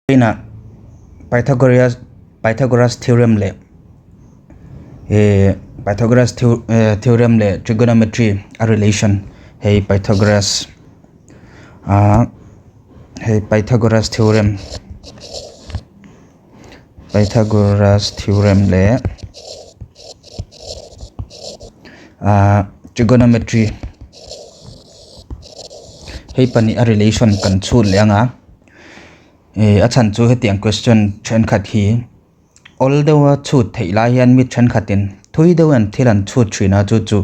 Inah Pythagoras Pythagoras theorem leh ihh Pythagoras theorem leh trigonometry a relation hei Pythagoras ahh hei Pythagoras theorem Pythagoras theorem leh ahh trigonometry hei pahnih a relation kan chhut leh ang a. Ih a chhan chu hetiang question thenkhat hi awl deuha chhut theih lai hian mi thenkhatin thui deuh an thil an chhut thin a chu chu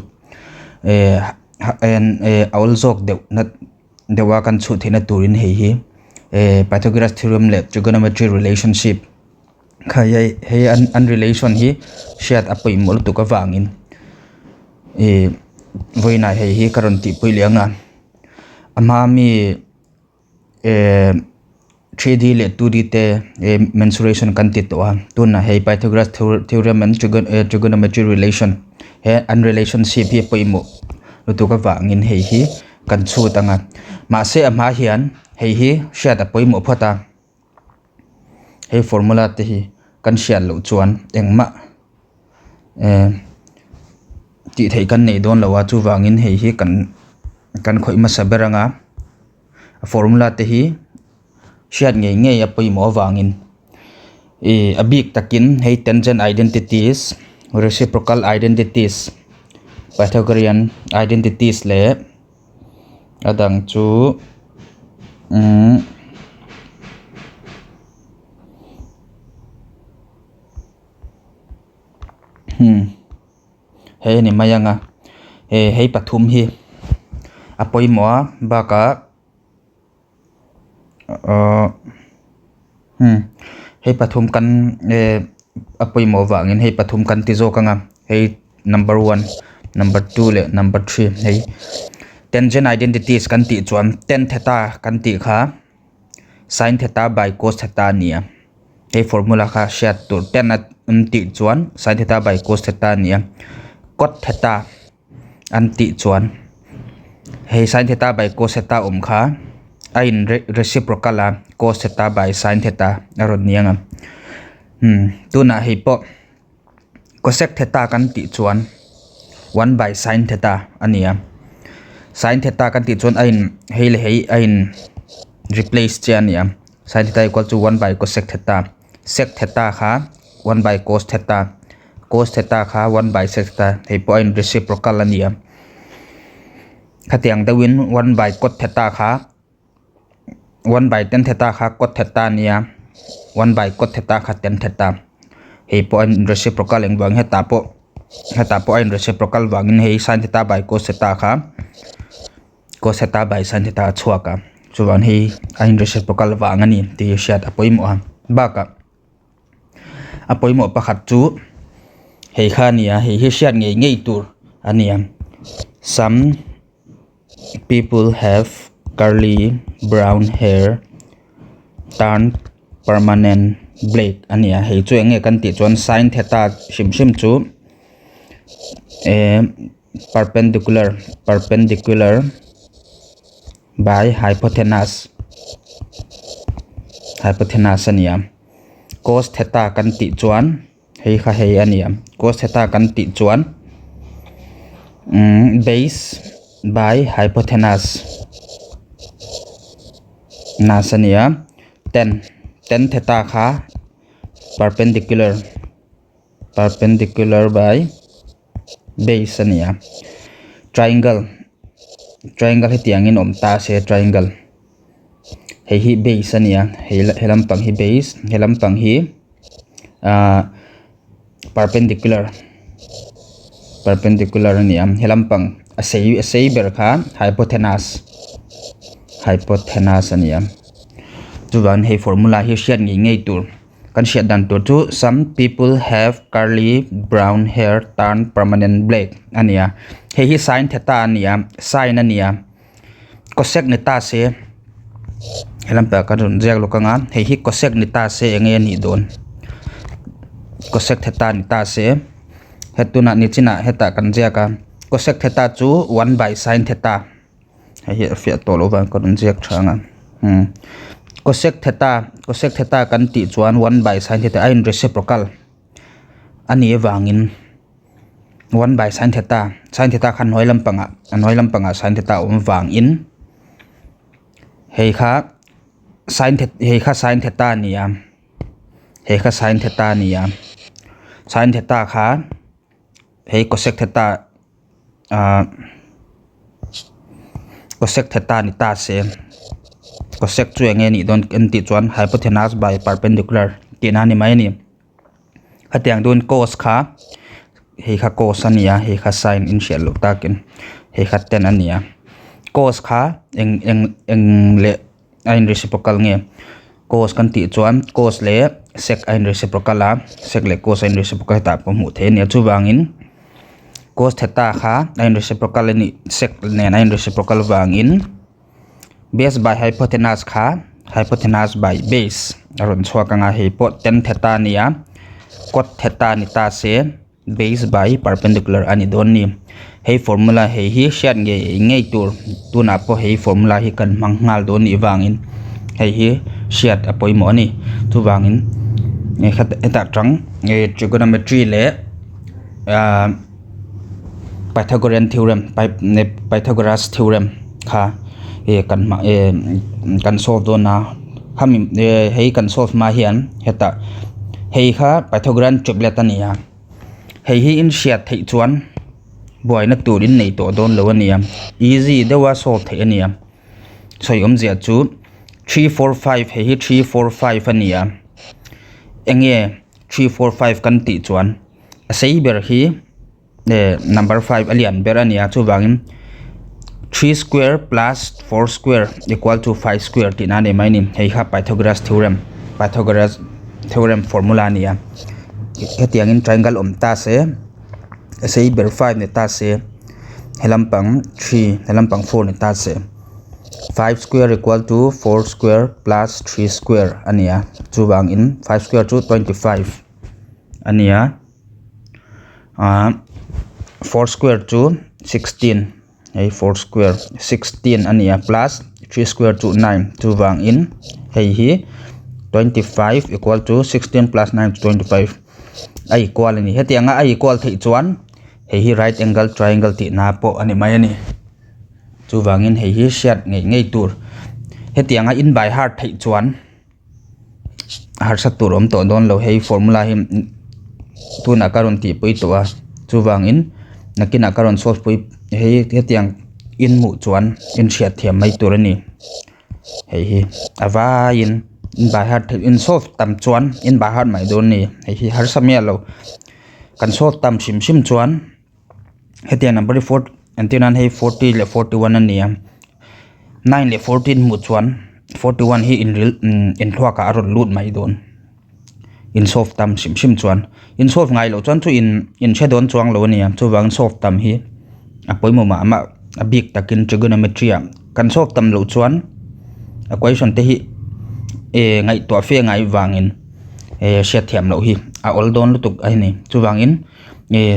eh a awl zawk deuh na deuha kan chhut theihna turin hei hi eh pythagoras theorem leh trigonometry relationship kha hei hei an relation hi hriat a pawimawh lutuk avangin ih vawiinah hei hi ka rawn tihpui leh ang a a hma mi. Eh 3D leh 2D te eh mensuration kan ti tawh a tunah hei Pythagoras theorem and trigonometry relation he an relationship hi a pawimawh lutuk avangin hei hi kan chhut ang a mahse a hma hian hei hi hriat a pawimawh phawt a hei formula te hi kan hriat loh chuan engmah eh tih theih kan nei dawn lo a chuvangin hei hi kan kan khawih hmasa ber ang a. A formula te hi hriat ngei ngei a pawimawh avangin ih a bik takin hei tangent identities reciprocal identities pythagorean identities leh a dang chu umm hmm. Hei a ni mai ang a eh hei pathum hi a pawimawh a bakah ahh hmm hei pathum kan eh a pawimawh vangin hei pathum kan ti zawk ang a hei number one number two leh number three hei tangent identities kan tih chuan tan theta kan tih kha. Sin theta by cos theta a ni a hei formula kha hriat tur ten a an tih chuan sin theta by cos theta a ni a cot theta an tih chuan hei sin theta by cos theta awm kha a in reciprocal a cos theta by sin theta a rawn ni ang a hmm tunah hei pawh cosec theta kan tih chuan one by sin theta a ni a sin theta kan tih chuan a in hei leh hei a in replace chiah a ni a sin theta equal to one by cosec theta sec theta kha one by cos theta cos theta kha one by sec theta hei pawh a in reciprocal a ni a khatiang deuhin one by cot theta kha. One by tan theta kha cot theta a nia one by cot theta kha tan theta hei pawh a in reciprocal eng vang hetah pawh hetah pawh a in reciprocal vangin hei sin theta by cos theta kha cos theta by sin theta a chhuak a chuan hei a in reciprocal vang a ni tih hi hriat a pawimawh a bakah a pawimawh pakhat chu hei kha a ni a hei hi hriat ngei ngei tur a ni a sam. People have curly brown hair turn permanent black a ni a hei chu eng nge kan tih chuan sin theta hrim hrim chu ehh perpendicular perpendicular by hypotenuse hypotenuse a ni a cos theta kan tih chuan. Hei kha hei a ni a cos theta kan tih chuan umm base by hypotenuse nas a ni a tan tan theta kha perpendicular perpendicular by base a ni a triangle triangle hetiangin awm ta se triangle hei hi base a ni a hei he lampang hi base he lampang hi ahh perpendicular perpendicular a ni a he lampang a sei a sei ber kha hypotenuse hypotenuse a ni a chuvangin hei formula hi hriat ngei ngei tur kan hriat dan tur chu some people have curly brown hair turn permanent black a ni a hei hi sin theta a ni a sin a ni a. Cosec ni ta se helam piah ka rawn ziak lawk ang a hei hi cosec ni ta se eng nge a nih dawn cosec theta ni ta se he tunah nichinah hetah kan ziak a cosec theta chu one by sin theta hei hi a fiah tawh loh vang ka rawn ziak tha ang a umm. Cosec theta, cosec theta kan tih chuan one by sin theta a in reciprocal a nih avangin one by sin theta, sin theta kha hnuai lampangah a hnuai lampangah sin theta a awm vangin hei kha sin the hei kha sin theta a ni a, hei kha sin theta a ni a, sin theta kha hei cosec theta ah cosec theta ni ta se cosec chu eng nge nih dawn en tih chuan hypotenuse by perpendicular tihna a ni mai a ni hetiang dawn cos kha hei kha cos a ni a hei kha sin in hriat loh takin hei kha tan a ni a cos kha eng eng eng leh a in reciprocal nge cos kan tih chuan cos leh sec a in reciprocal a sec leh cos a in reciprocal hetah pawh hmuh theih a ni a chuvangin cos theta kha a in reciprocal a nih sec nen a in reciprocal vangin base by hypotenuse kha hypotenuse by base a rawn chhuak ang a hei pawh tan theta a ni a cot theta ni ta se. Base by perpendicular a ni dawn ni. Hei formula hei hi hriat ngei ngei tur tunah pawh hei formula hi kan hmang nghal dawn nih vangin hei hi hriat a pawimawh a ni. Chuvangin hetah tang trigonometry leh ahh Pythagorean theorem Pythagoras theorem kha kan hmang kan solve dawn a khami hei kan solve hma hian hetah hei kha Pythagorean triplet a ni a hei hi in hriat theih chuan buaina tur in nei tawh dawn lo a ni a easy deuha solve theih a ni a sawi awmzia chu 3 4 5 hei hi 3 4 5 a ni a eng nge 3 4 5 kan tih chuan a sei ber hi number 5 a lian ber a ni a chuvangin 3 square plus 4 square equal to 5 square tihna a ni mai a ni hei kha Pythagoras theorem Pythagoras theorem formula a ni a hetiangin triangle awm ta se a sei ber 5 ni ta se he lampang 3 he lampang 4 ni ta se 5 square equal to 4 square plus 3 square a ni a chuvangin 5 square chu 25 a ni a ah 4 square chu 16 hei 4 square 16 a ni a plus 3 square chu 9 chuvangin hei hi 25 equal to 16 plus 9 chu 25 a equal a ni hetianga a equal theih chuan hei hi right angle triangle tihna pawh a ni mai a ni chuvangin hei hi hriat ngei ngei tur hetianga in by heart theih chuan harsat tur awm tawh dawn lo hei formula hi tunah ka rawn tihpui tawh a chuvangin nakinah ka rawn solve pui hei hetiang in hmuh chuan in hriat thiam mai tur a ni hei hi a vaiin in by heart theih in solve tam chuan in by heart mai dawn a ni hei hi harsa miah lo kan solve tam hrim hrim chuan hetiang number hi four entir nan hei 40 leh 41 a ni a 9 leh 14 hmuh chuan 41 hi inril inthluakah a rawn lut mai dawn in solve tam hrim hrim chuan in solve ngai loh chuan chu in in hre dawn chuang lo a ni a chuvangin solve tam hi a pawimawh mah mah a bik takin trigonometry ah kan solve tam loh chuan a question te hi ngaihtuah fe ngai vangin hriat thiam loh hi a awl dawn lutuk a ni chuvangin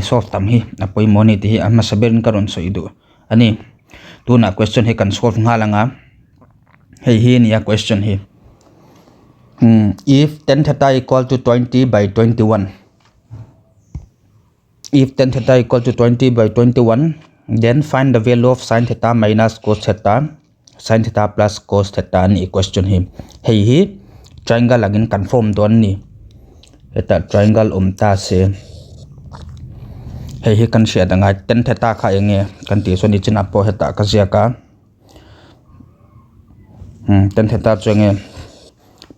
solve tam hi a pawimawh a ni tih hi a hmasa berin ka rawn sawi duh a ni tunah question hi kan solve nghal ang a hei hi a ni a question hi if tan theta equal to 20 by 21 if tan theta equal to 20 by 21 then find the value of sin theta minus cos theta sin theta plus cos theta a ni question hi hei hi triangle angin kan form dawn a ni hetah triangle awm ta se hei hi kan hriat angai tan theta kha eng nge kan tih chuan nichinah pawh hetah ka ziak a tan theta chu eng nge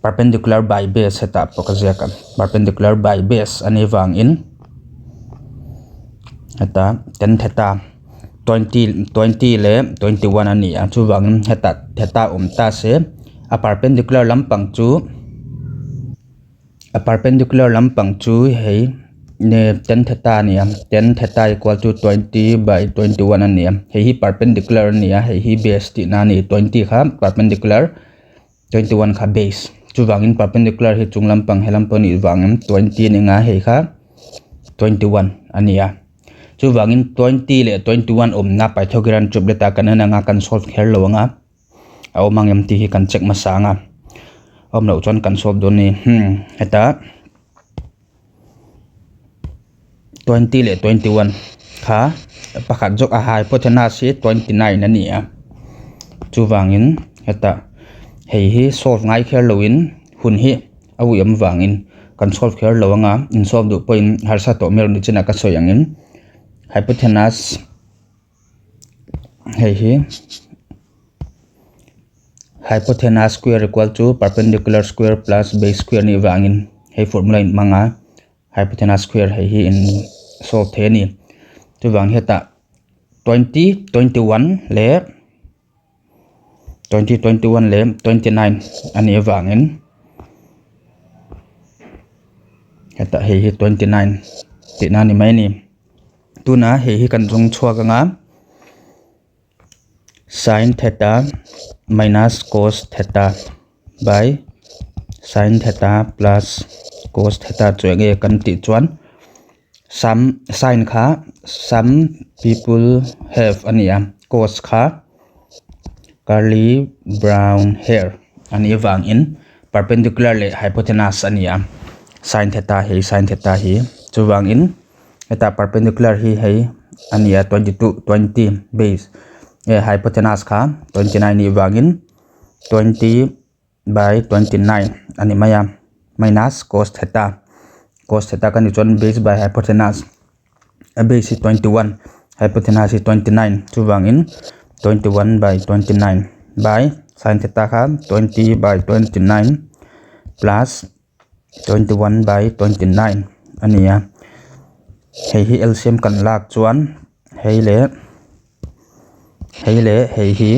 perpendicular by base hetah pawh ka ziak a perpendicular by base a nih vangin hetah tan theta 20 leh 21 a ni a chuvangin hetah theta awm ta se a perpendicular lampang chu a perpendicular lampang chu hei tan theta a ni a tan theta equal to 20 by 21 a ni a hei hi perpendicular a ni a hei hi base tihna a ni 20 kha perpendicular 21 kha base chuvangin perpendicular hi chung lampang he lampang nih vangin 20 a ni ang a hei kha 21 a ni a chuvangin 20 leh 21 awmna Pythagorean triplet ah kan en ang a kan solve kher lo ang a a awm ang em tih hi kan check hmasa ang a. Awm loh chuan kan solve dawn a ni. Hmm hetah 20 leh 21 kha pakhat zawk a hypotenuse hi 29 a ni a. Chuvangin hetah hei hi solve ngai kher loin hun hi a ui awm vangin kan solve kher lo anga in solve duh pawhin harsa tawh miah lo ni chinah ka sawi angin hypotenuse hei hi hypotenuse square equal to perpendicular square plus base square nih vangin hei formula in hmang a hypotenuse square hei hi in solve thei a ni chuvang hetah 20 21 leh 20 21 leh 29 a nih avangin hetah hei hi 29 tihna a ni mai a ni. Tuna hei hi kan zawng chhuak anga sin theta minus cos theta by sin theta plus cos theta chu eng nge kan tih chuan some sin kha some people have a ni a cos kha curly brown hair a nih avangin perpendicular leh hypotenuse a ni a sin theta hi sin theta hi chuvangin. Hetah perpendicular hi hei a ni a 22 20 base eh hypotenuse kha 29 nih vangin 20 by 29 a ni mai a minus cos theta cos theta ka nih chuan base by hypotenuse a base hi 21 hypotenuse hi 29 chuvangin 21 by 29 by sin theta kha 20 by 29 plus 21 by 29 a ni a hei hi LCM kan lak chuan hei leh hei leh hei hi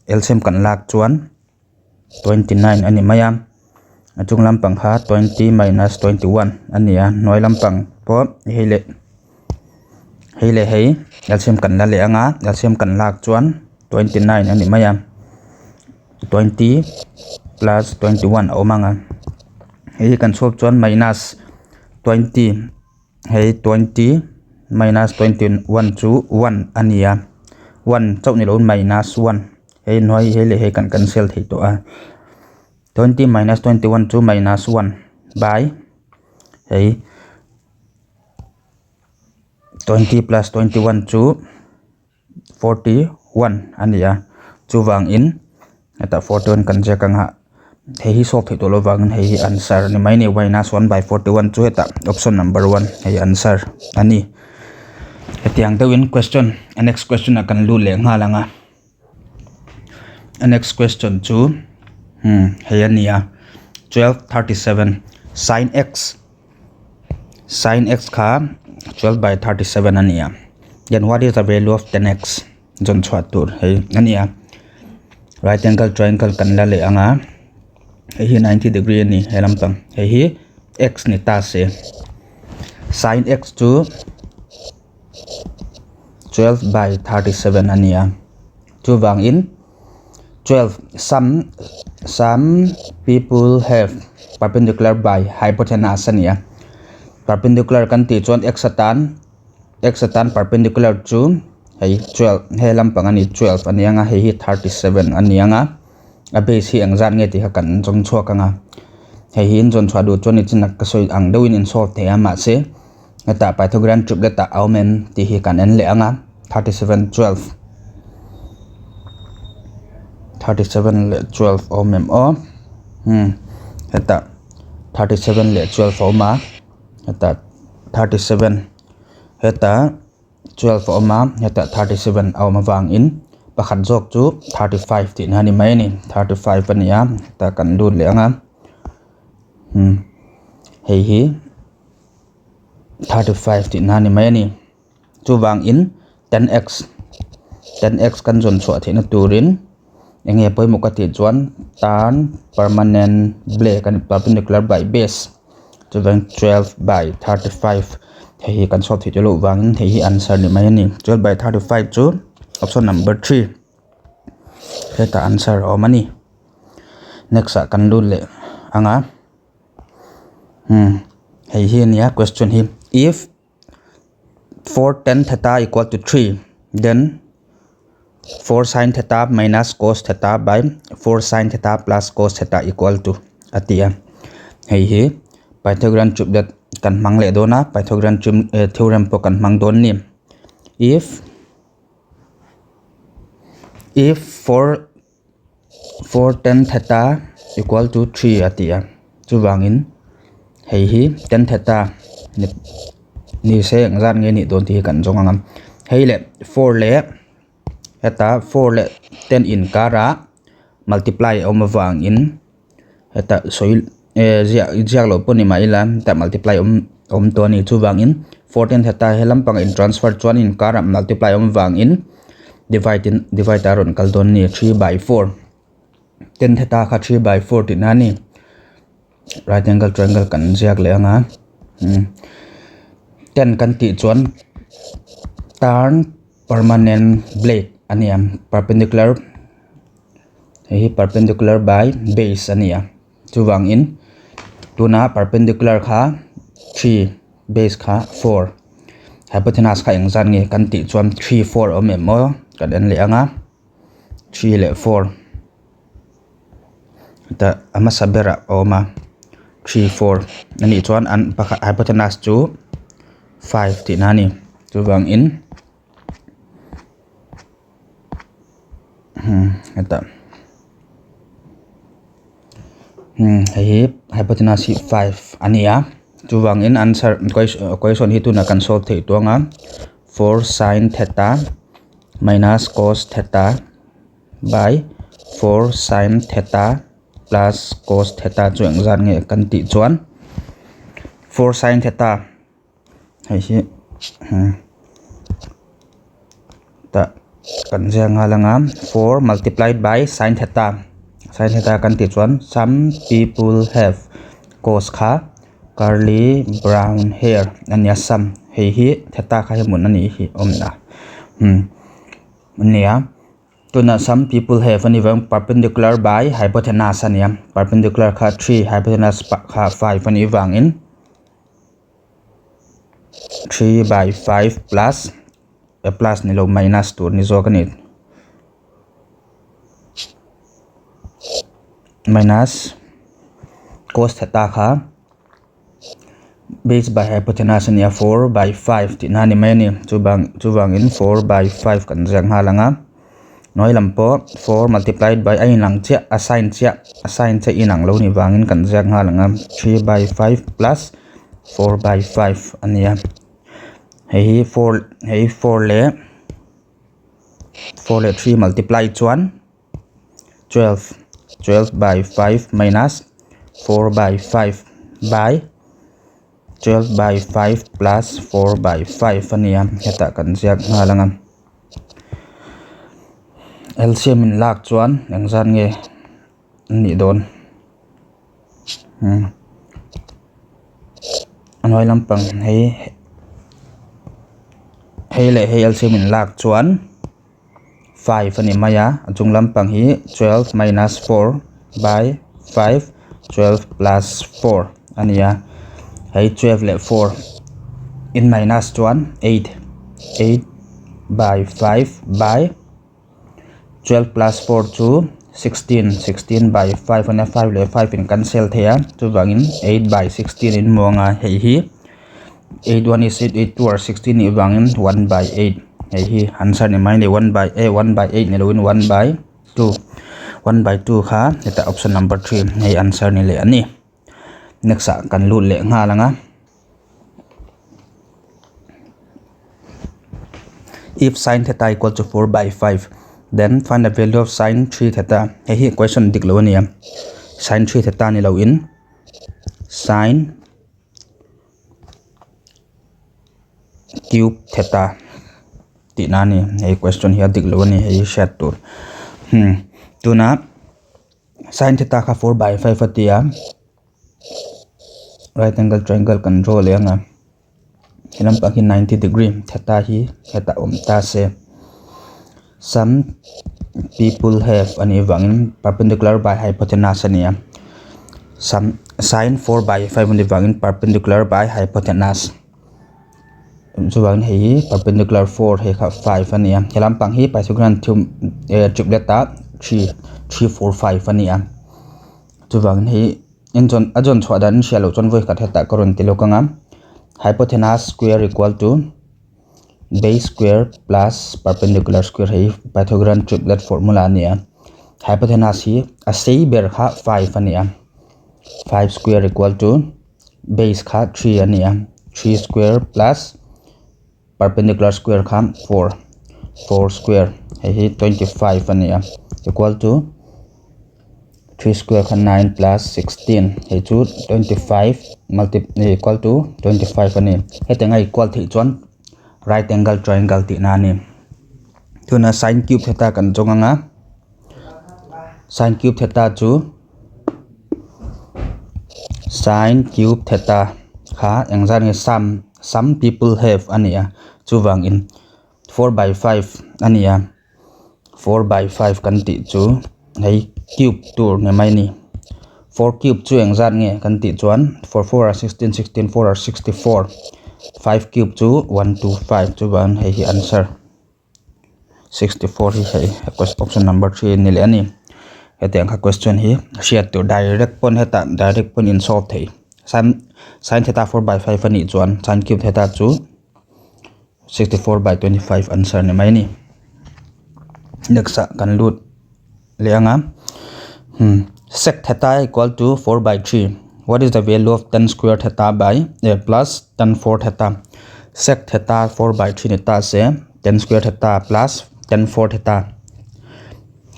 LCM kan lak chuan 29 a ni mai a a chung lampang kha 20 minus 21 a ni a hnuai lampang pawh hei leh hei leh hei LCM kan la leh anga LCM kan lak chuan 29 a ni mai a. 20 plus 21 a awm ang a hei hi kan chhuak chuan minus 20 hei 20 minus 21 chu 1 a ni a 1 chauh ni loin minus 1 hei hnuai hei leh hei kan cancel thei tawh a 20 minus 21 chu minus 1 by hei 20 plus 21 chu. 41 a ni a chuvangin hetah 41 kan ziak ang a hei hi solve theih tawh loh vangin hei hi answer a ni mai a ni minus 1 by 41 chu hetah option number 1 hei answer a ni hetiang deuhin question a next question ah kan lut leh nghal ang a a next question chu hei a ni a 12 37 sin x. Sin x kha 12 by 37 a ni a then what is the value of 10 x zawn chhuah tur hei a ni a right angle triangle kan la leh ang a hei hi 90 degree a ni he lampang hei hi x ni ta se sin x chu 12 by 37 a ni a chuvangin 12 some some people have perpendicular by hypotenuse a ni a perpendicular kan tih chuan x atan x atan perpendicular chu hei 12 he lampang a ni 12 a ni ang a hei hi 37 a ni ang a a base hi engzat nge tih kha kan zawng chhuak ang a hei hi in zawn chhuah duh chuan nichin ka sawi ang deuhin in solve thei a mahse hetah Pythagorean triplet ah a awm em tih hi kan en leh ang a 37 12 37 leh 12 a awm em aw hetah 37 leh 12 a awm a hetah 37 hetah 12 a awm a hetah 37 a awm avangin pakhat zawk chu 35 tihna a ni mai a ni 35 a ni a hetah kan lut leh ang a hei hi 35 tihna a ni mai a ni chuvangin 10x 10x kan zawn chhuah theihna turin eng nge pawimawh ka tih chuan tan permanent black a ni perpendicular by base chuvang 12 by 35 hei hi kan solve theih tawh loh vangin hei hi answer ni mai a ni 12 by 35 chu option number 3 hetah answer a awm a ni next ah kan lut leh ang a hei hi a nia question hi if 4 tan theta equal to 3 then 4 sin theta minus cos theta by 4 sin theta plus cos theta equal to a ti a. Hei hi Pythagorean triplet kan hmang leh dawn a, Pythagorean theorem pawh kan hmang dawn a ni. If if 4 4 tan theta equal to 3 a ti a, chuvangin hei hi tan theta ni se engzat nge nih dawn tih hi kan zawng ang a. Hei leh 4 leh heta 4 leh 10 inkarah multiply a awm avangin heta sawi eh ziah ziak loh pawh ni mah ila hetah multiply awm awm tawh a ni chuvangin 4 tan theta he lampang in transfer chuan inkarah multiply a awm avangin divide in divide a rawn kal dawn a ni 3 by 4 tan theta kha 3 by 4 tihna a ni right angle triangle kan ziak leh ang a tan kan tih chuan turn permanent blade a ni a perpendicular hei hi perpendicular by base a ni a chuvangin tuna perpendicular kha 3 base kha 4 hypotenuse kha engzat nge kan tih chuan 3 4 a awm em aw kan en leh ang a 3 leh 4 tah a hmasa berah a awm a 3 4 a nih chuan an pakhat hypotenuse chu 5 tihna a ni chuvangin hetah hei hi hypotenuse hi 5 a ni a chuvangin answer question hi tunah kan solve theih tawh ang a 4 sin theta minus cos theta by 4 sin theta plus cos theta chu engzat nge kan tih chuan 4 sin theta hei hi tah kan ziak nghal ang a 4 multiplied by sin theta sin theta kan tih chuan some people have cos kha curly brown hair a nia some hei hi theta kha hei hmun a nih hi awmna a nia. Tunah some people have a ni vang perpendicular by hypotenuse a nia perpendicular kha 3 hypotenuse kha 5 a nih vangin 3 by 5 plus a plus ni lo minus tur ni zawk a ni minus cos theta kha. Base by hypotenuse a nia 4 by 5 tihna a ni mai a ni chuvang chuvangin 4 by 5 kan ziak nghal ang a hnuai lam pawh 4 multiplied by a inang chiah a sign chiah a sign chiah inang lo ni vangin kan ziak nghal ang a 3 by 5 plus 4 by 5 a nia hei hi 4 hei 4 leh 4 leh 3 multiply chuan. 12 12 by 5 minus 4 by 5 by 12 by 5 plus 4 by 5 a nia hetah kan ziak nghal ang a LCM in lak chuan engzat nge an nih dawn a hnuai lampang hei hei leh hei LCM in lak chuan. 5 a ni mai a a chung lampang hi 12 minus 4 by 5 12 plus 4 a ni a hei 12 leh 4 in minus chuan 8 8 by 5 by 12 plus 4 chu 16 16 by 5 a nia 5 leh 5 in cancel thei a chuvangin 8 by 16 in hmu ang a hei hi. 8 1 is 8 8 2 are 16 nih vangin 1 by 8 hei hi answer ni mai ni 1 by eh 1 by 8 ni loin 1 by 2 1 by 2 kha heta option number 3 hei answer ni leh a ni next ah kan lut leh nghal ang a if sin theta equal to 4 by 5 then find the value of sin 3 theta hei hi question dik lo a ni a sin 3 theta ni loin sin Cube theta tih na a ni hei question hi a dik lo a ni hei hi hriat tur tuna sin theta kha 4 by 5 a ti a right angle triangle kan draw leh ang a he lampang hi 90 degree theta hi hetah awm ta se some people have a nih vangin perpendicular by hypotenuse a ni a some sin 4 by 5 a nih vangin perpendicular by hypotenuse chuvangin hei hi perpendicular 4 hei kha 5 a ni a he lampang hi pythagorean theorem eh triplet ah 3 3 4 5 a ni a chuvangin hei. In zawn a zawn chhuah dan in hria loh chuan vawi khat hetah ka rawn ti lawk ang a. Hypotenuse square equal to base square plus perpendicular square hei Pythagorean triplet formula a ni a. Hypotenuse hi a sei ber kha 5 a ni a. 5 square equal to base kha 3 a ni a. 3 square plus perpendicular square kha 4 4 square hei hi 25 a ni a equal to 3 square kha 9 plus 16 hei chu 25 multi equal to 25 a ni hetiang a equal theih chuan right angle triangle tihna a ni tuna sin cube theta kan zawng anga sin cube theta chu sin cube theta kha engzat nge sum some people have a ni a chuvangin 4 by 5 a ni a 4 by 5 kan tih chu hei cube tur ni mai a ni 4 cube chu engzat nge kan tih chuan 4 4 are 16 16 4 are 64 5 cube chu 1 2 5 chuvan hei hi answer 64 hi hei option number 3 ni leh a ni hetiang kha question hi hriat tur direct pawn hetah direct pawn in solve thei sin sin theta 4 by 5 a nih chuan sin cube theta chu 64 by 25 answer ni mai a ni next ah kan lut leh anga sec theta equal to 4 by 3 what is the value of tan square theta by plus tan 4 theta sec theta 4 by 3 ni ta se tan square theta plus tan 4 theta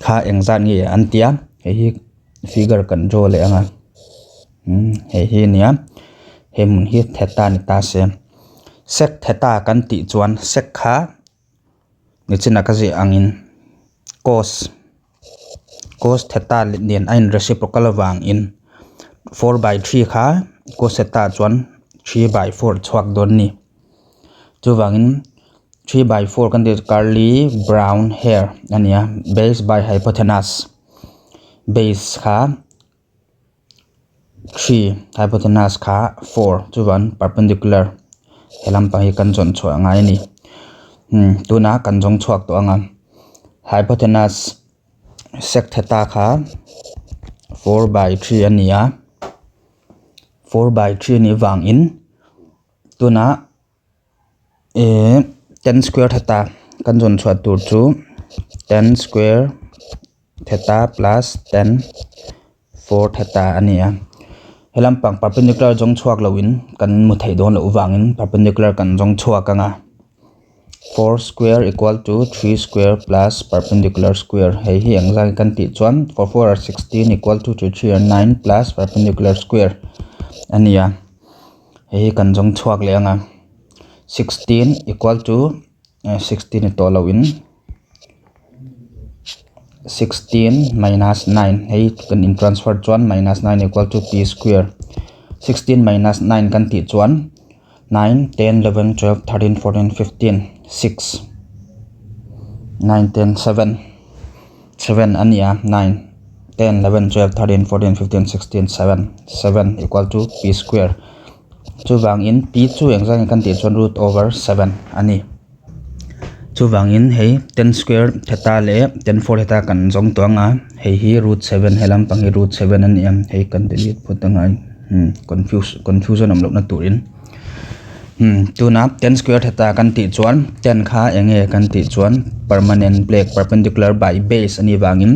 kha engzat nge an tia hei hi figure kan draw leh anga hei hi ania he hmun hi theta ni ta se sec theta kan tih chuan sec kha nichinah ka ziah angin cos cos theta nen a in reciprocal avangin 4 by 3 kha cos theta chuan 3 by 4 chhuak dawn a ni chuvangin 3 by 4 kan tih curly brown hair a ni a base by hypotenuse base kha 3 hypotenuse kha 4 chuvan perpendicular he lampang hi kan zawn chhuah ngai a ni tunah kan zawng chhuak tawh ang a hypotenuse sec theta kha 4 by 3 a ni a 4 by 3 a nih vangin tunah eh tan square theta kan zawn chhuah tur chu tan square theta plus tan 4 theta a ni a he lampang perpendicular zawng chhuak loin kan hmu theih dawn loh vangin perpendicular kan zawng chhuak ang a 4 square equal to 3 square plus perpendicular square hei hi engzat kan tih chuan 4 4 are 16 equal to 3 3 are 9 plus perpendicular square a ni a hei hi kan zawng chhuak leh ang a 16 equal to 16 ni tawh loin 16 minus 9 hei kan in transfer chuan minus 9 equal to p square 16 minus 9 kan tih chuan 9 10 11 12 13 14 15 6 9 10 7 7 a ni a 9 10 11 12 13 14 15 16 7 7 equal to p square chuvangin p chu engzat nge kan tih chuan root over 7 a ni chuvangin hei tan square theta leh tan 4 theta kan zawng tawh ang a hei hi root 7 he lampang hi root 7 a ni a hei kan delete phawt a ngai confuse confusion awm lohna turin tuna tan square theta kan tih chuan tan kha enge kan tih chuan permanent black perpendicular by base a nih vangin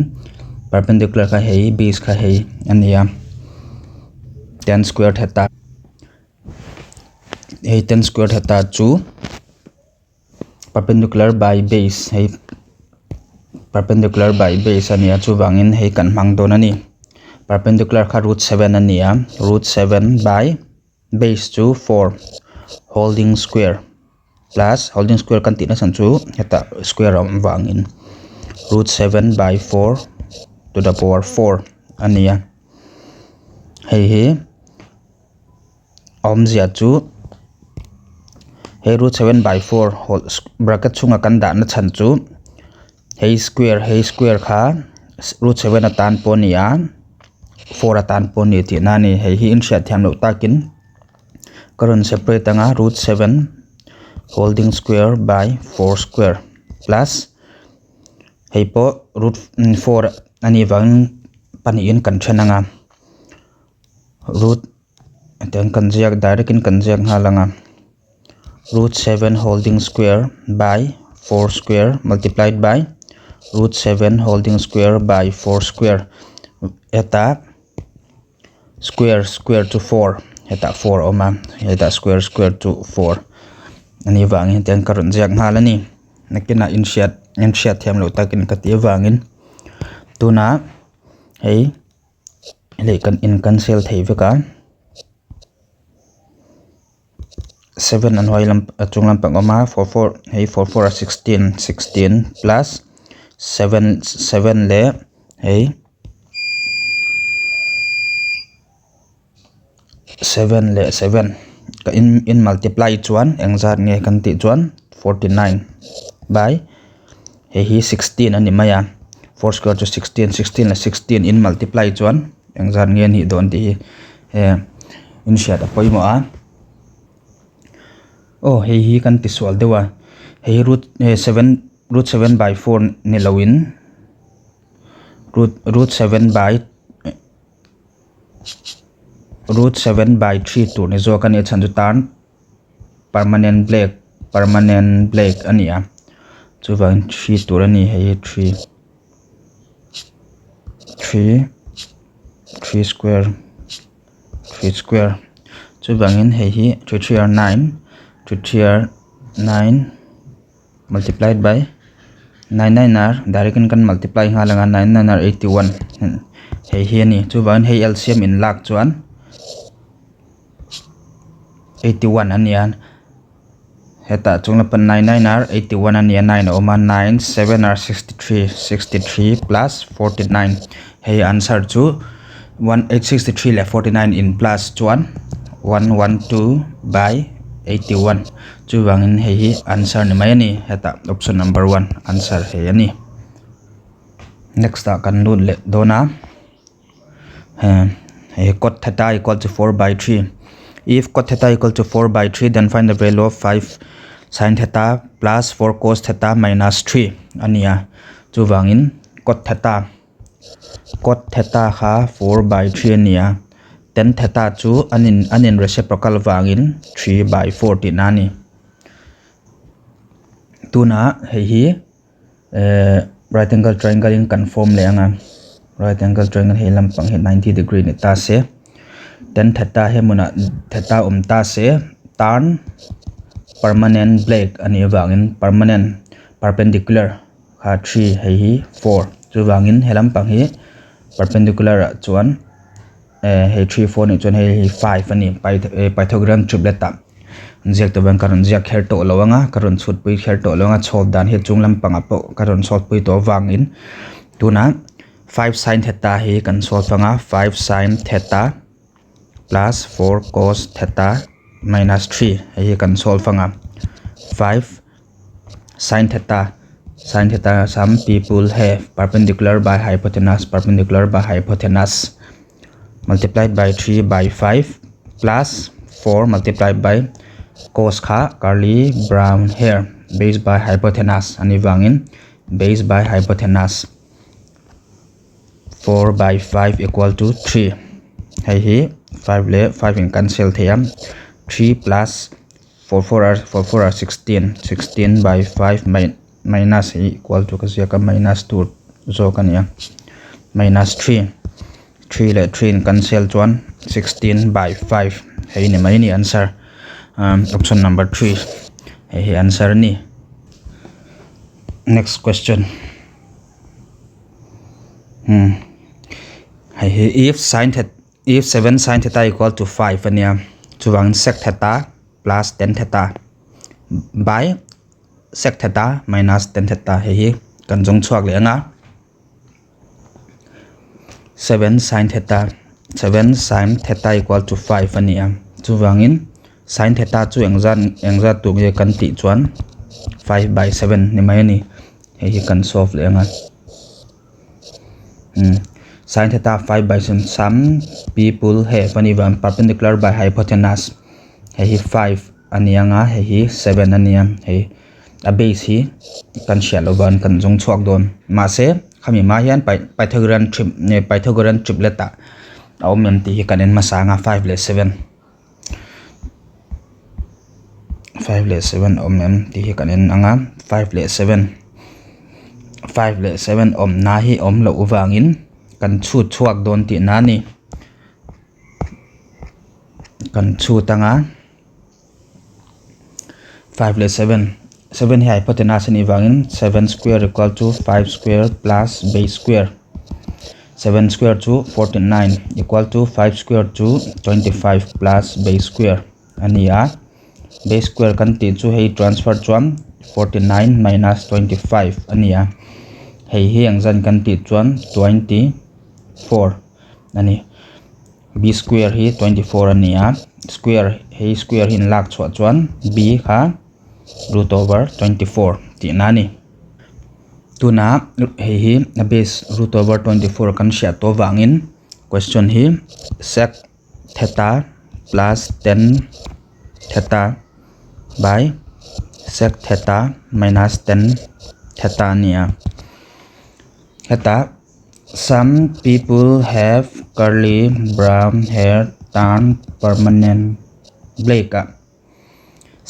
perpendicular kha hei base kha hei a ni a tan square theta hei tan square theta chu perpendicular by base hei perpendicular by base a ni a chuvangin hei kan hmang dawn a ni perpendicular kha root 7 a ni a root 7 by base chu 4 holding square plus holding square kan tih na chhan chu hetah square a awm vangin root 7 by 4 to the power 4 a ni a hei hi awmzia chu hei root 7 by 4 hole bracket chhunga kan dahna chhan chu hei square hei square kha root 7 atan pawh a ni a 4 atan pawh a ni tihna a ni hei hi in hriat thiam loh takin ka rawn separate anga root 7 holding square by 4 square plus hei pawh root 4 a nih vangin pahnihin kan then anga. Root tiang kan ziak direct in kan ziak nghal ang a root 7 holding square by 4 square multiplied by root 7 holding square by 4 square heta square square chu 4 hetah 4 a awm a hetah square square chu 4 a nih vangin tiang ka rawn ziak nghal a ni nakinah inhriat inhriat thiam loh takin ka tih avangin tunah hei leh kan in cancel thei vek a 7 an huai lam a chung lampang a awm a 4 4 hei 4 4 a 16 16 plus 7 7 leh hei 7 leh 7 ka in in multiply chuan engzat nge kan tih chuan 49 by hei hi 16 a ni mai a 4 square chu 16 16 leh 16 in multiply chuan engzat nge a nih dawn tih hi eh in hriat a pawimawh a aw hei hi kan ti sual deuh a hei hi root 7 root 7 by 4 ni loin root root 7 by root 7 by 3 tur ni zawk a ni a chhan chu tan permanent black permanent black a ni a chuvangin 3 tur a ni hei hi 3 3 3 square 3 square chuvangin hei hi 3 3 are 9 3 3 are 9 multiplied by 9 9 are direct in kan multiply nghal anga 9 9 are 81 hei hi a ni chuvangin hei LCM in lak chuan 81 a ni a hetah chung lampang 9 9 are 81 a ni a 9 a awm a 9 7 are 63 63 plus 49 hei answer chu 1863 leh 49 in plus chuan 112 by 81 Chuvangin hei hi answer ni mai a ni hetah option number one answer hei a ni. Next ah kan lut leh dawn a hei cot theta equal to 4 by 3 if cot theta equal to 4 by 3 then find the value of 5 sin theta plus 4 cos theta minus 3 a ni a chuvangin cot theta Cot theta kha 4 by 3 a ni a, tan theta chu an in an in reciprocal vangin 3 by 4 tihna a ni. Tunah hei hi ehh right angle triangle in kan form leh ang a, right angle triangle hei lampang hi 90 degree ni ta se, tan theta he hmunah theta awm ta se tan permanent blade a nih avangin permanent perpendicular. Kha 3 hei hi 4 chuvangin he lampang hi perpendicular ah chuan eh hei 3 4 nih chuan hei hi 5 a ni pythagorean triplet ah an ziak tawh avang ka rawn ziak kher tawh lo ang a ka rawn chhut pui kher tawh lo ang a chhawp dan hi chung lampang ah pawh ka rawn chhawt pui tawh avangin tunah 5 sin theta hi kan chhawt ang a 5 sin theta plus 4 cos theta minus 3 hei hi kan solve ang a 5 Sin theta Sin theta some people have perpendicular by hypotenuse perpendicular by hypotenuse multiplied by 3 by 5 plus 4 multiplied by cos kha curly brown hair base by hypotenuse ani vangin base by hypotenuse 4 by 5 equal to 3 hei hi 5 leh 5 in cancel thei a 3 plus 4 4 are 4 4 are 16 16 by 5 minus hi equal to ka ziak a minus tur zawk a ni a minus 3 3 leh 3 in cancel chuan 16 by 5 hei ni mai a ni answer option number 3 hei hi answer a ni next question hei hi if sin theta If 7 sin theta equal to 5 a nia, chuvangin sec theta plus tan theta by sec theta minus tan theta hei hi kan zawng chhuak leh ang a. 7 sin theta 7 sin theta equal to 5 a ni a, chuvangin sin theta chu engzat engzat tur nge kan tih chuan 5 by 7 ni mai a ni, hei hi kan solve leh ang a. Sin theta 5 by 7 some people have an even perpendicular by hypotenuse hei hi 5 a ni anga hei hi 7 a ni a hei a base hi kan hriat loh van kan zawng chhuak dawn mahse khami hma hian pythagorean trip pythagorean triplet ah. a awm em tih hi kan en hmasa ang a five leh seven five leh seven a awm em tih hi kan en ang a five leh seven five leh seven awmna hi awm loh vangin kan chhut chhuak dawn tihna a ni kan chhut ang a. 5 leh 7 7 hi hypotenuse a nih vangin 7 square equal to 5 square plus base square 7 square chu 49 equal to 5 square chu 25 plus base square a ni a base square kan tih chu hei transfer chuan 49 minus 25 a ni a hei hi ang zan kan tih chuan 24 a ni. B square hi 24 a ni a, square hei square hi in lak chhuah chuan b kha root over 24 tihna a ni. Tunah hei hi a base root over 24 kan hriat tawh vangin question hi sec theta plus tan theta by sec theta minus tan theta a ni a. Hetah Some people have curly brown hair turn permanent black ah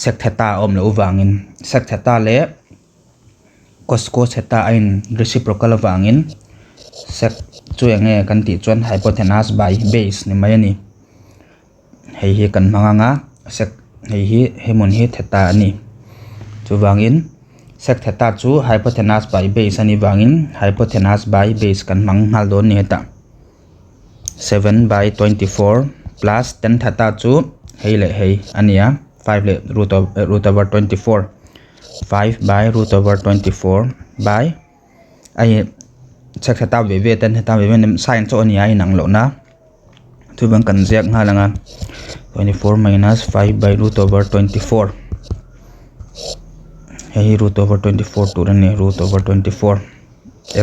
sec theta a awm loh avangin sec theta leh cos cos theta a in reciprocal avangin sec chu eng nge kan tih chuan hypotenuse by base ni mai a ni. Hei hi kan hmang ang a sec hei hi hmun hi theta a ni chuvangin sec theta chu hypotenuse by base a nih vangin hypotenuse by base kan hmang nghal dawn a ni hetah seven by 24 plus tan theta chu hei leh hei a ni a five leh root of root over 24 five by root over 24 by a sec theta ve ve tan theta ve ve sign chu a ni a inang lohna. Chuvang kan ziak nghal ang a 24 minus 5 by root over 24 hei hi root over 24 tur a ni root over 24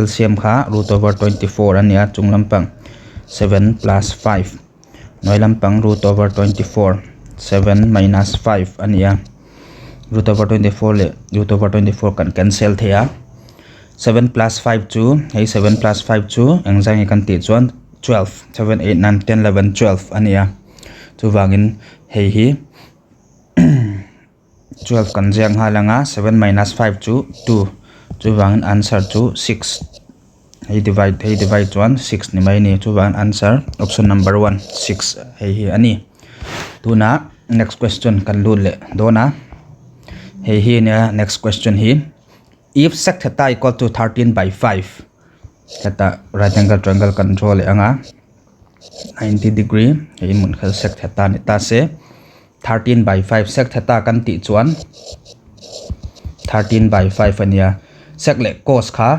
LCM kha root over 24 a ni a chung lampang 7 plus 5 hnuai lampang root over 24 7 minus 5 a ni a root over 24 leh root over 24 kan cancel thei a 7 plus 5 chu hei 7 plus 5 chu engzah nge kan tih chuan 12 7 8 9 10 11 12 a ni a chuvangin hei hi 12 kan ziak nghal ang a 7 minus 5 chu 2 chuvangin answer chu 6 hei divide hei divide chuan 6 ni mai a ni chuvangin answer option number 1 6 hei hi a ni tunah next question kan lut leh dawn a hei hi nia next question hi if sec theta equal to 13 by 5 Hetah right angle triangle kan draw leh ang a 90 degree hei hmun kha sec theta ni ta se 13 by 5 sec theta kan tih chuan 13 by 5 a nia sec leh cos kha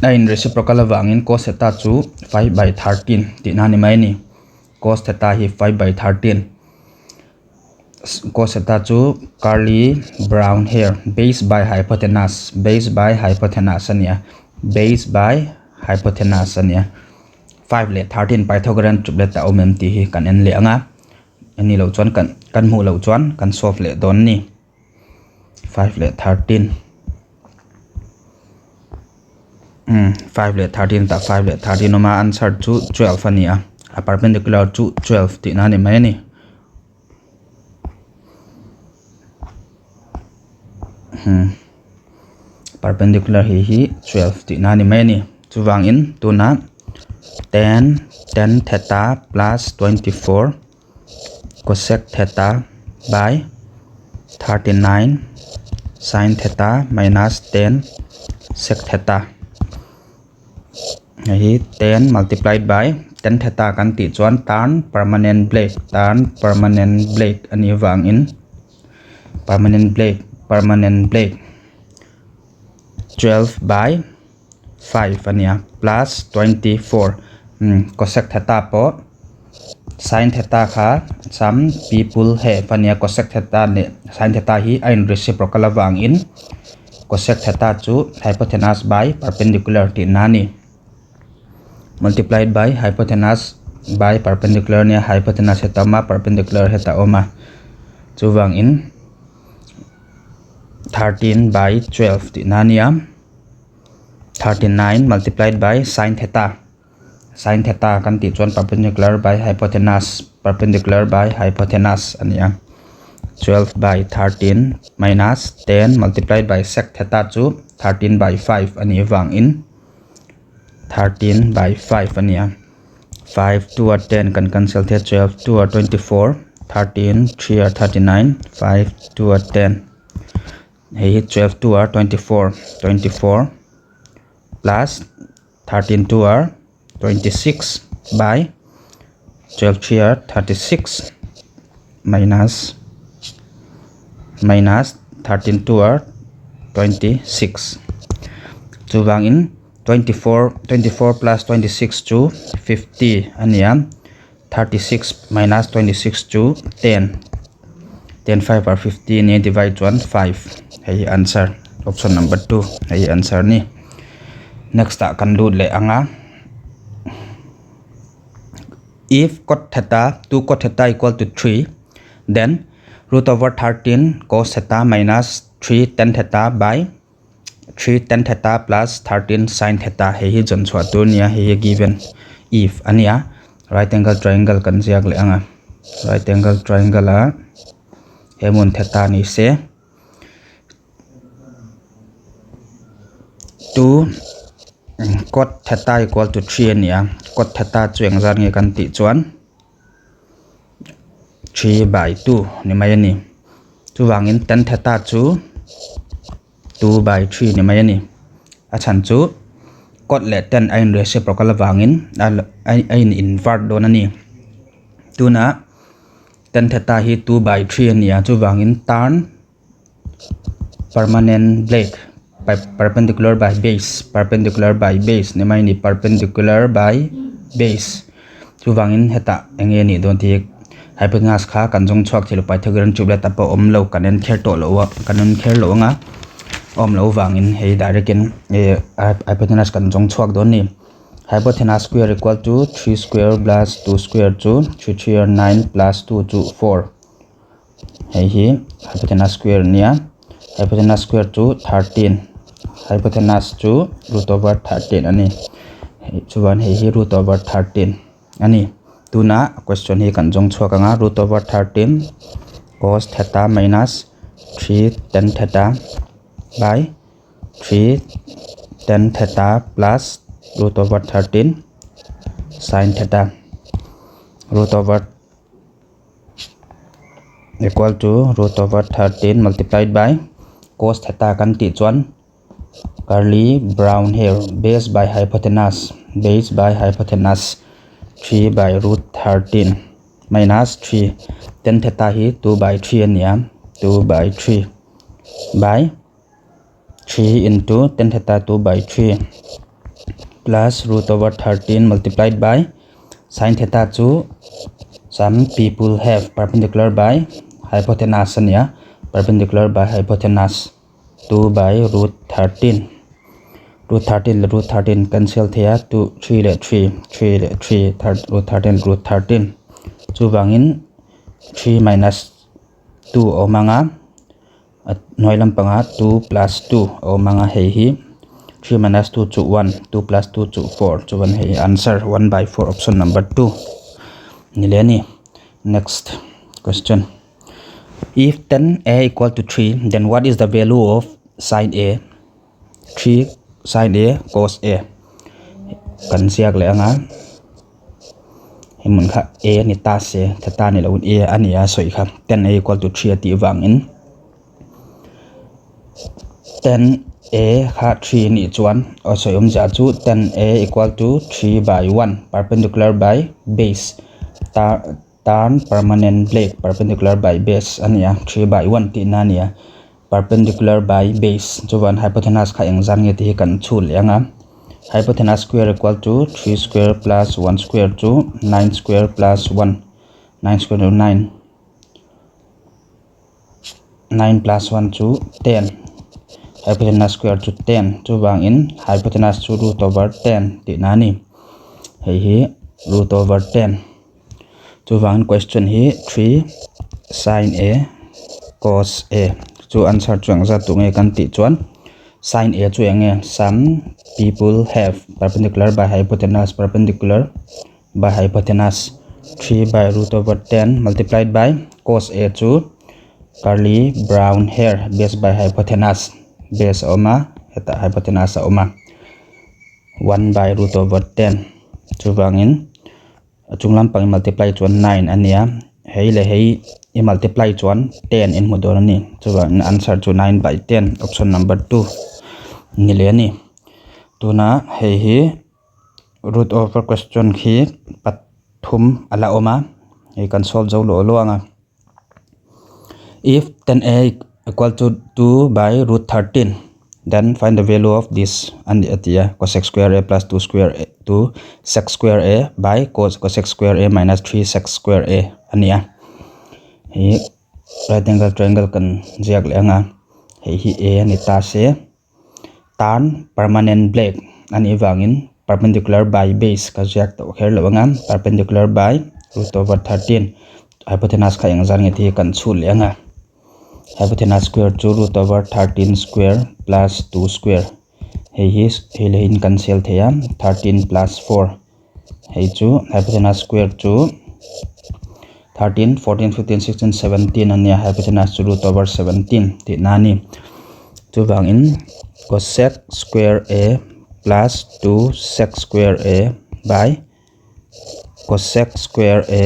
a in reciprocal avangin cos theta chu 5 by 13 tihna a ni mai a ni cos theta hi 5 by 13. Cos theta chu curly brown hair base by hypotenuse base by hypotenuse a nia base by hypotenuse a nia five leh 13 pythagorean triplet a awm em tih hi kan en leh ang a ani loh chuan kan kan hmuh loh chuan kan solve leh dawn a ni five leh 13 umm five leh 13 tah five leh 13 awm a answer chu 12 a ni a a perpendicular chu 12 tihna a ni mai a ni. Hmm perpendicular hi hi 12 tihna a ni mai a ni chuvangin tunah tan tan theta plus 24 cosec theta by 39 sin theta minus 10 sec theta Hei hi tan multiplied by tan theta kan tih chuan tan permanent black tan permanent black a nih avangin permanent black permanent black 12 by 5 a nia plus 24 umm cosec theta pawh sin theta kha some people have a nia cosec theta leh sin theta hi a in reciprocal avangin cosec theta chu hypotenuse by perpendicular tihna a ni multiplied by hypotenuse by perpendicular nia hypotenuse heta awm a perpendicular heta awm a chuvangin 13 by 12 tihna a nia 39 multiplied by sin theta. Sin theta kan tih chuan perpendicular by hypotenuse perpendicular by hypotenuse a ni a. 12 by 13 minus 10 multiplied by sec theta chu 13 by 5 a nih avangin 13 by 5 a ni a. 5 2 are 10 kan cancel thei a 12 2 are 24 13 3 are 39 5 2 are 10 hei hi 12 2 are 24 24 plus 13 2 are 26 by 12 3 are 36 minus minus 13 2 are 26 chuvangin 24 24 plus 26 chu 50 a ni a 36 minus 26 chu 10 10 5 are 50 a nia divide chuan 5 hei hi answer option number 2 hei hi answer a ni next ah kan lut leh ang a if cot theta 2 cot theta equal to 3 then root over 13 cos theta minus 3 tan theta by 3 tan theta plus 13 sin theta hei hi zawn chhuah tur a nia hei hi given if a nia right angle triangle kan ziak leh ang a right angle triangle a he hmun theta ni se 2 cot theta equal to 3 a ni a cot theta chu engzat nge kan tih chuan. 3 by 2 ni mai a ni. Chuvangin tan theta chu 2 by 3 ni mai a ni. A chhan chu cot leh tan a in reciprocal avangin a in invert dawn a ni. Tunah tan theta hi 2 by 3 a ni a, chuvangin tan permanent blade perpendicular by base perpendicular by base ni mai a ni perpendicular by base chuvangin hetah eng nge nih dawn tih hypotenuse kha kan zawng chhuak thei lo pythagorean triplet a pawh a awm lo kan en kher tawh lo a kan en kher lo ang a a awm loh avangin hei direct in eh hypotenuse kan zawng chhuak dawn a ni hypotenuse square equal to 3 square plus 2 square chu 3 3 are 9 plus 2 chu 4. Hei hi hypotenuse square a nia hypotenuse square chu 13 hypotenuse chu root over 13 a ni chuan hei hi root over 13 a ni tuna question hi kan zawng chhuak ang a root over 13 cos theta minus 3 tan theta by 3 tan theta plus root over 13 sin theta root over equal to root over 13 multiplied by cos theta kan tih chuan curly brown hair base by hypotenuse base by hypotenuse 3 by root 13 minus 3 tan theta hi 2 by 3 a ni a 2 by 3 by 3 into tan theta 2 by 3 plus root over 13 multiplied by sin theta chu some people have perpendicular by hypotenuse a nia perpendicular by hypotenuse 2 by root 13 root 13 leh root 13 cancel thei a 2 3 leh 3 3 leh 3 root 13 root 13 chuvangin 3 minus 2 a awm ang a. A hnuai lampangah 2 plus 2 a awm ang a hei hi 3 minus 2 chu 1 2 plus 2 chu 4 chuan hei hi answer 1 by 4 option number 2 ni leh a ni. Next question if tan a equal to 3 then what is the value of sin a 3 sin a cos a kan ziak leh ang a. Hei hmun kha a ni ta se theta ni loin a a ni a sawi kha tan a equal to 3 a tih vangin tan a kha 3 a nih chuan aw sawi awmzia chu tan a equal to 3 by 1 perpendicular by base ta tan permanent blade perpendicular by base a ni a 3 by 1 tihna a ni a perpendicular by base chuan hypotenuse kha engzat nge tih hi kan chhut leh ang a hypotenuse square equal to 3 square plus 1 square chu 9 square plus 1 9 square chu 9 9 plus 1 chu 10 hypotenuse square chu 10 chuvangin hypotenuse chu root over 10 tihna a ni hei hi root over 10 Chuvangin question hi 3 sin A cos A chu answer chu engzat duh nge kan tih chuan Sin A chu eng nge? Some people have perpendicular by hypotenuse perpendicular by hypotenuse 3 by root over 10 multiplied by cos A chu curly brown hair base by hypotenuse base a awm a hetah hypotenuse a awm a 1 by root over 10 chuvangin A chung lampang i multiply chuan 9 a nia, hei leh hei i multiply chuan 10 in hmu dawn a ni. Chuvangin answer chu 9 by 10 option number 2 ni leh a ni. Tuna hei hi root over question khi pathum a la awm a, hei kan solve zo luah luah ang a. If 10a equal to 2 by root 13 then find the value of this ani a ti a cosec square a plus 2 square a 2 sec square a by cos cosec square a minus 3 sec square a ani a hi right angle triangle kan ziak leh anga hei hi a ani ta se tan permanent black anih vangin perpendicular by base ka ziak tawh kher loh anga perpendicular by root over 13 hypotenuse kha engzat nge tih hi kan chhut leh anga hypotenuse square chu root over 13 square plus 2 square hei hi hei leh in kan sel thei a 13 plus 4 hei chu hypotenuse square chu 13 14 15 16 17 a nia hypotenuse chu root over 17 tih na a ni chuvangin cosec square a plus 2 sec square a by cosec square a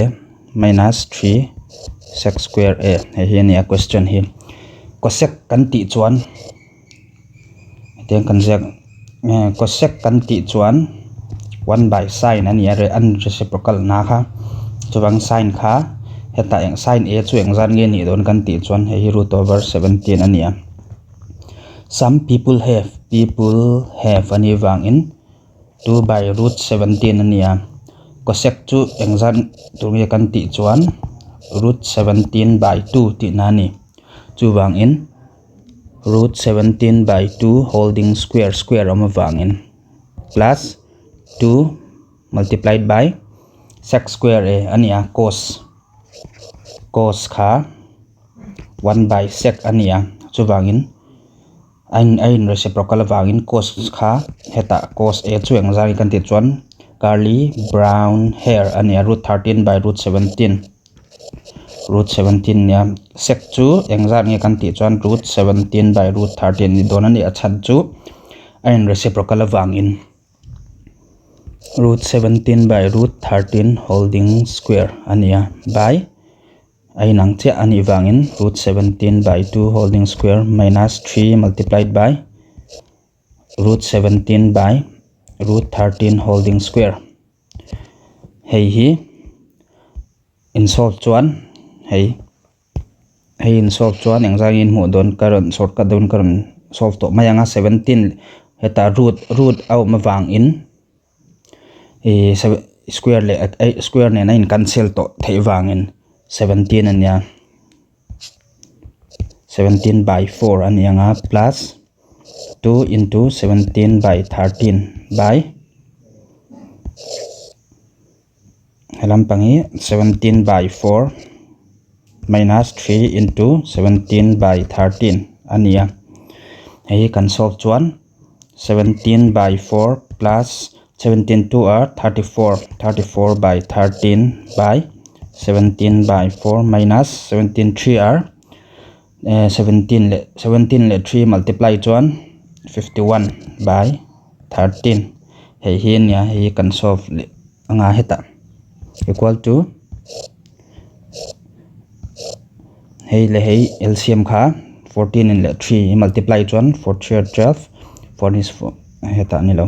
minus 3 sec square a hei hi a ni a question hi cosec kan tih chuan Hetiang kan ziak cosec kan tih chuan one by sin a ni a an reciprocal na kha chuvang sin kha hetah eng sin a chu engzat nge nih dawn kan tih chuan hei hi root over 17 a ni a some people have people have a nih vangin 2 by root 17 a ni a cosec chu engzat tur nge kan tih chuan root 17 by 2 tihna a ni chuvangin. Root 17 by 2 holding square square awm avangin plus 2 multiplied by sec square a a ni a cos cos kha 1 by sec a ni a chuvangin a in a in reciprocal avangin cos kha hetah cos a chu eng zai kan tih chuan curly brown hair a ni a root 13 by root 17. Root 17 nia sec chu engzat nge kan tih chuan root 17 by root 13 ni dawn a ni a chhan chu a in reciprocal avangin root 17 by root 13 holding square a ni a by a inang chiah a nih vangin root 17 by 2 holding square minus 3 multiplied by root 17 by root 13 holding square. Hei hi in solve chuan hei hei in solve chuan eng zai in hmuh dawn ka rawn shortcut dawn ka rawn solve tawh mai ang a 17 hetah root root a awm avangin ih square leh square nen a in cancel tawh theih vangin 17 a nia 17 by 4 a ni ang a plus 2 into 17 by 13 by helam pang hi 17 by 4 minus 3 into 17 by 13 a ni a hei hi kan solve chuan 17 by 4 plus 17 2 are 34 34 by 13 by 17 by 4 minus 17 3 are 17 leh 17 leh 3 multiply chuan 51 by 13 hei hi a nia hei hi kan solve leh anga hetah equal to hei leh hei LCM kha 14 in leh 3 i multiply chuan 4 3 are 12 4 is 4 hetah a ni lo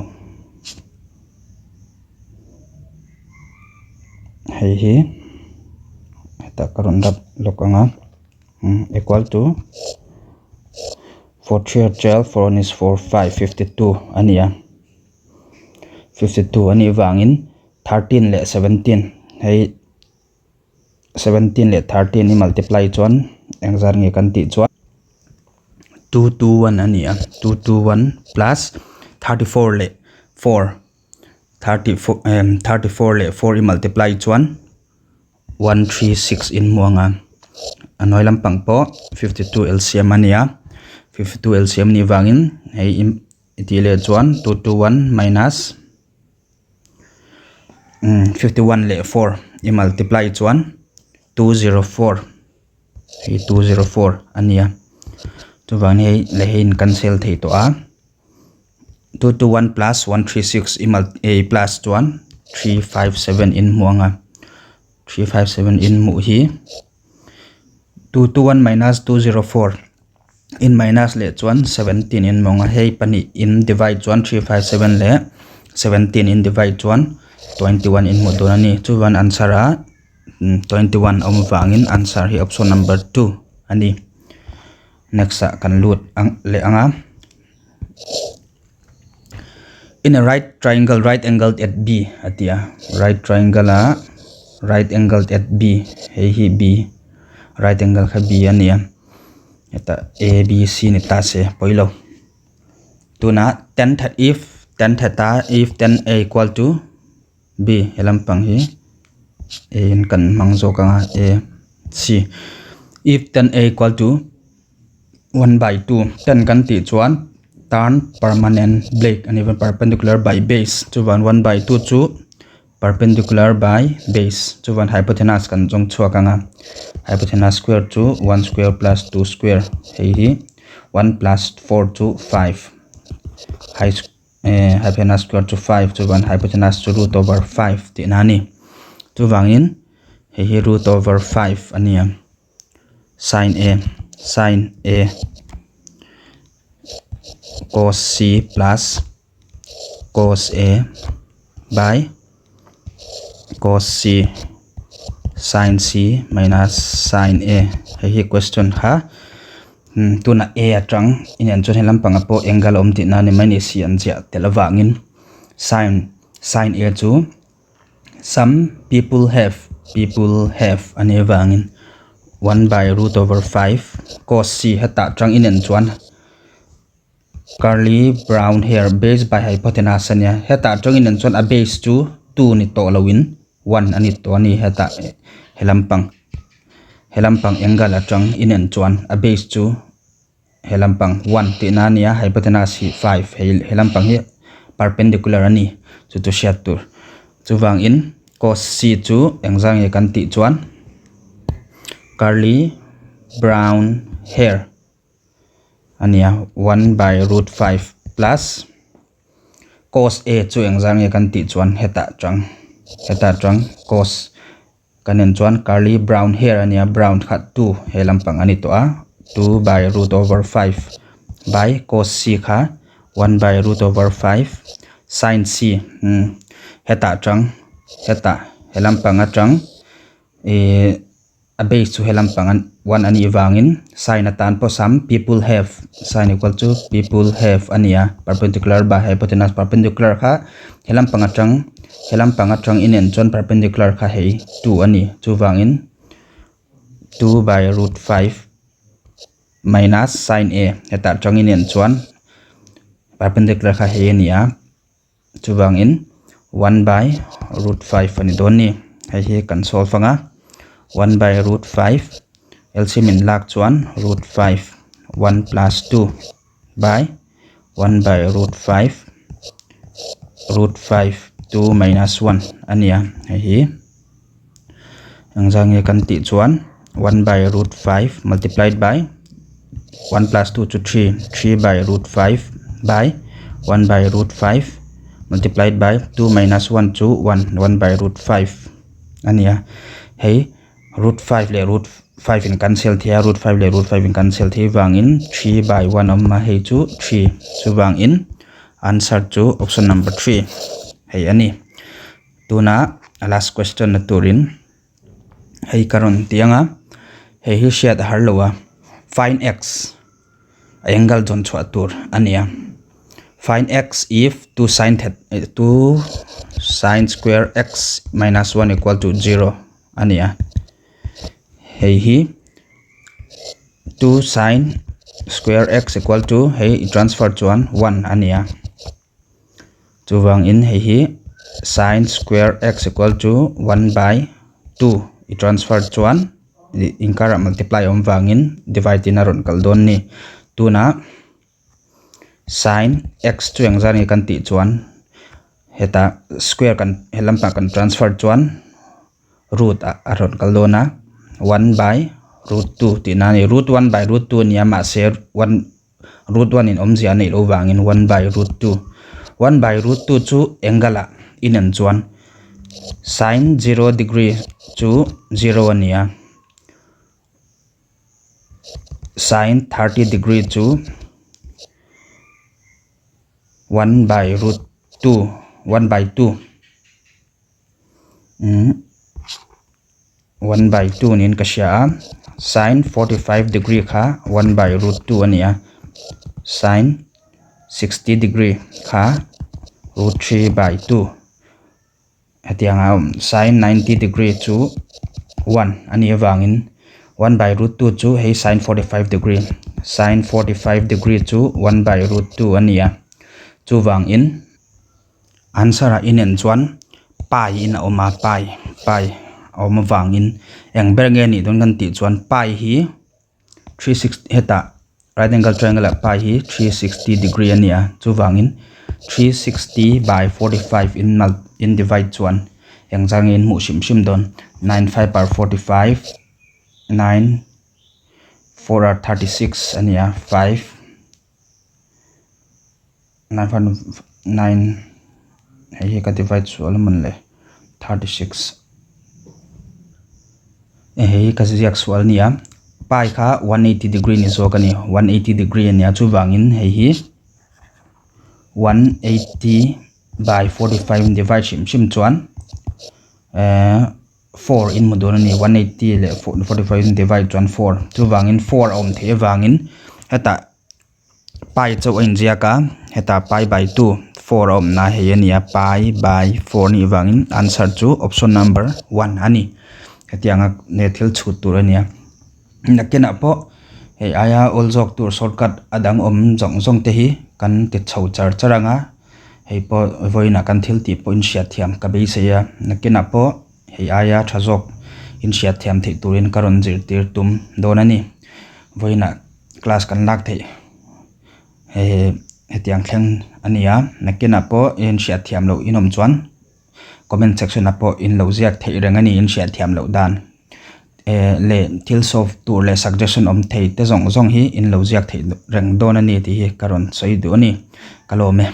hei hi hetah ka rawn rap lawk ang a equal to 4 3 are 12 4 is 4 5 52 a ni a 52 a nih vangin 13 leh 17 hei 17 leh 13 i multiply chuan engzat nge kan tih chuan 221 a ni a 221 plus 34 leh 4 34 34 leh 4 i multiply chuan 136 in hmu ang a a hnuai lampang pawh 52 LCM a ni a. 52 LCM nih vangin hei i tih leh chuan 221 minus 51 leh 4 i multiply chuan 204 hei 204 a nia chuvangin hei leh hei in cancel thei tawh a 221 plus 136 i mul i plus chuan 357 in hmu ang a 357 in hmuh hi 221 minus 204 in minus leh chuan 17 in hmu ang a hei pahnih in divide chuan 357 leh 17 in divide chuan 21 in hmuh dawn a ni chuan answer ah 21 a awm avangin answer hi option number 2 a ni. Next ah kan lut ang leh ang a. In a right triangle right angled at B a ti a right triangle a right angled at B hei hi B right angle kha B a ni a hetah A B C ni ta se pawi lo tunah tan that if tan theta if tan A equal to B he lampang hi A in kan hmang zawk ang a A C if tan A equal to 1 by 2 tan kan tih chuan turn permanent blade a ni a perpendicular by base chuvan 1 by 2 chu perpendicular by base chuvan hypotenuse kan zawng chhuak ang a hypotenuse square chu 1 square plus 2 square hei hi 1 plus 4 chu 5 high eh hypotenuse square chu 5 chuvan hypotenuse chu root over 5 tihna a ni chuvangin hei hi root over 5 a ni a. Sin A sin A cos C plus cos A by cos C sin C minus sin A hei hi question kha tunah A atang inen chuan he lampangah pawh angle a awm tihna a ni mai a ni si an ziah tel avangin sin sin A chu. Some people have people have a nih avangin 1 by root over 5 cos c hetah tang inen chuan curly brown hair base by hypotenuse a nia hetah tang inen chuan a base chu 2 ni tawh loin 1 a ni tawh a ni hetah he lampang he lampang angle atang inen chuan a base chu he lampang 1 tihna a nia hypotenuse hi 5 hei he lampang hi perpendicular a ni chu chu hriat tur chuvangin cos c chu engzah nge kan tih chuan curly brown hair a nia 1 by root 5 plus cos a chu engzah nge kan tih chuan hetah tang hetah tang cos Kan en chuan curly brown hair a nia brown kha 2 he lampang a ni tawh a 2 by root over 5 by cos c kha 1 by root over 5 sin c umm hetah tang hetah he lampang atang ihh a base chu he lampang a 1 a nih vangin sin atan pawh some people have sin equal to people have a ni a perpendicular by hypotenuse perpendicular kha he lampang atang he lampang atang inen chuan perpendicular kha hei 2 a ni chuvangin 2 by root 5 minus sin a hetah atang inen chuan perpendicular kha hei a ni a chuvangin 1 by root 5 a ni dawn ni hei hi kan solve ang a 1 by root 5 LCM in lak chuan root 5 1 plus 2 by 1 by root 5 root 5 2 minus 1 a nia hei hi engzah nge kan tih chuan 1 by root 5 multiplied by 1 plus 2 chu 3 3 by root 5 by 1 by root 5 multiplied by 2 minus 1 chu 1 1 by root 5 a nia hei Root 5 leh root 5 in cancel thei a, root 5 leh root 5 in cancel thei vangin 3 by 1 awm a, hei chu 3 chuvangin answer chu option number 3 hei a ni. Tuna a last question na turin hei ka rawn ti ang a, hei hi hriat a har lo a, find x a angle zawn chhuah tur a ni a, find x if 2 sin 2 sin square x minus 1 equal to 0. a ni a hei hi 2 sin square x equal to hei i transfer chuan 1 a ni a chuvangin hei hi sin square x equal to 1 by 2 i transfer chuan inkarah multiply awm vangin divide in a rawn kal dawn ni. Tunah sin x chu engzat nge kan tih chuan hetah square kan he lampang kan transfer chuan root ah a rawn kal dawn a one by root two tihna a ni. Root one by root two a ni a mahse one root one in awmzia a neih loh vangin one by root two. One by root two chu angle ah inen chuan sin zero degree chu zero a ni a. Sin 30 degree chu 1 by root 2 1 by 2 umm 1 by 2 niin ka hria a sin 45 degree kha 1 by root 2 a ni a sin 60 degree kha root 3 by 2. Hetianga sin 90 degree chu 1 a nih avangin 1 by root 2 chu hei sin 45 degree sin 45 degree chu 1 by root 2 a ni a. Chuvangin answer ah inen chuan pi in a awm a pi pi a awm avangin eng ber nge nih dawn kan tih chuan pi hi 360 hetah right angle triangle ah pi hi 360 degree a ni a chuvangin 360 by 45 in mul in divide chuan engzah nge in hmuh hrim hrim dawn 9 5 par 45 9 4 are 36 a ni a 5 9 5 9 hei hi ka divide sual a mawn le 36 hei hi ka ziak sual a ni a pi kha 180 degree ni zawk a ni 180 degree a ni a chuvangin hei hi 180 by 45 divide hrim hrim chuan ehh 4 in hmu dawn a ni 180 leh 45 in divide chuan 4 chuvangin 4 a awm theih avangin hetah Pi chauh a inziak a, hetah pi by 2, 4 a awm na hei a ni a, pi by 4 anih vangin answer chu option number 1 a ni. Hetianga ne thil chhut tur a ni a. Nakinah pawh hei aia awl zawk tur shortcut a dang awm zawng zawng te hi kan ti chho char char ang a, hei pawh vawiinah kan thil tih pawh inhriatthiam ka beisei a, nakinah pawh hei aia tha zawk inhriatthiam theih turin ka rawn zirtir tum dawn a ni. Vawiinah. Class kan lak theih hei hetiang thleng a ni a nakinah pawh i inhriat thiam loh in awm chuan comment section ah pawh in lo ziak theih reng a ni inhriat thiam loh dan eh leh thil solve tur leh suggestion awm thei te zawng zawng hi in lo ziak theih reng dawn a ni tih hi ka rawn sawi duh a ni ka lawm e.